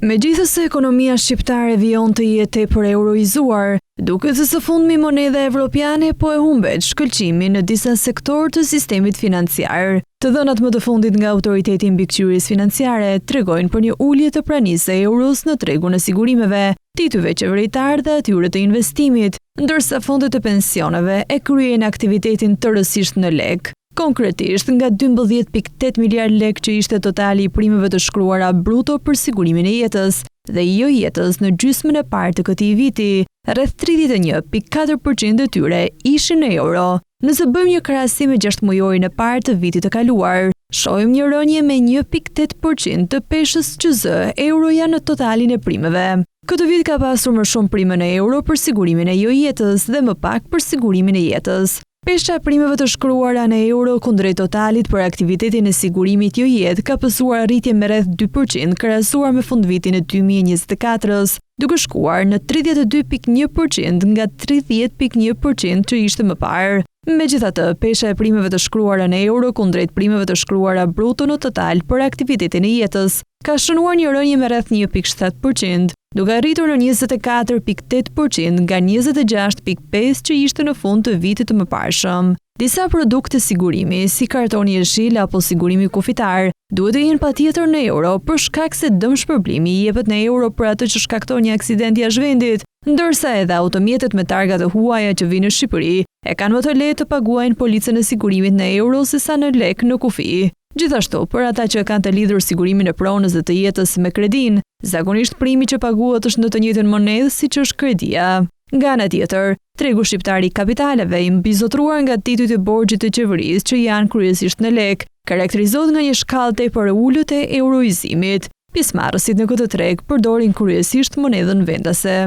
Megjithëse ekonomia shqiptare vijon të jetë tepër e euroizuar, duket se së fundmi monedha evropiane po e humbet shkëlqimin në disa sektorë të sistemit financiar. Të dhënat më të fundit nga Autoriteti i Mbikëqyrjes Financiare tregojnë për një ulje të pranisë së euros në tregun e sigurimeve, titujve qeveritarë dhe atyre të investimit, ndërsa fondet e pensioneve e kryejnë aktivitetin tërësisht në lekë. Konkretisht, nga 12.8 miliardë lekë që ishte totali i primeve të shkruara bruto për sigurimin e jetës dhe jo jetës në gjysmën e parë të këtij viti, rreth 31.4% e tyre ishin në euro. Nëse bëjmë një krahasim me gjashtëmujorin e parë të vitit të kaluar, shohim një rënie me 1.8% të peshës që zë euroja në totalin e primeve. Këtë vit ka pasur më shumë prime në euro për sigurimin e jo jetës dhe më pak për sigurimin e jetës. Pesha e primeve të shkruara në euro kundrejt totalit për aktivitetin e sigurimit jo jetë ka pësuar rritje me rreth 2% krahasuar me fundvitin e 2024-s, duke shkuar në 32.1% nga 30.1% që ishte më parë. Megjithatë, pesha e primeve të shkruara në euro kundrejt primeve të shkruara bruto në total për aktivitetin e jetës ka shënuar një rënie me rreth 1.7%, duke arritur në 24.8% nga 26.5 që ishte në fund të vitit të mëparshëm. Disa produkte sigurimi, si kartoni jeshil apo sigurimi kufitar, duhet të jenë patjetër në euro për shkak se dëmshpërblimi jepet në euro për atë që shkakton një aksident jashtë vendit, ndërsa edhe automjetet me targa të huaja që vijnë në Shqipëri e kanë më të lehtë të paguajnë policën e sigurimit në euro sesa në lekë në kufi. Gjithashtu, për ata që e kanë të lidhur sigurimin e pronës dhe të jetës me kredinë, zakonisht primi që paguhet është në të njëjtën monedhë siç është kredia. Nga ana tjetër, tregu shqiptar i kapitaleve, i mbizotëruar nga titujt e borxhit të qeverisë që janë kryesisht në lekë, karakterizohet nga një shkallë tepër e ulët e euroizimit. Pjesëmarrësit në këtë treg përdorin kryesisht monedhën vendase.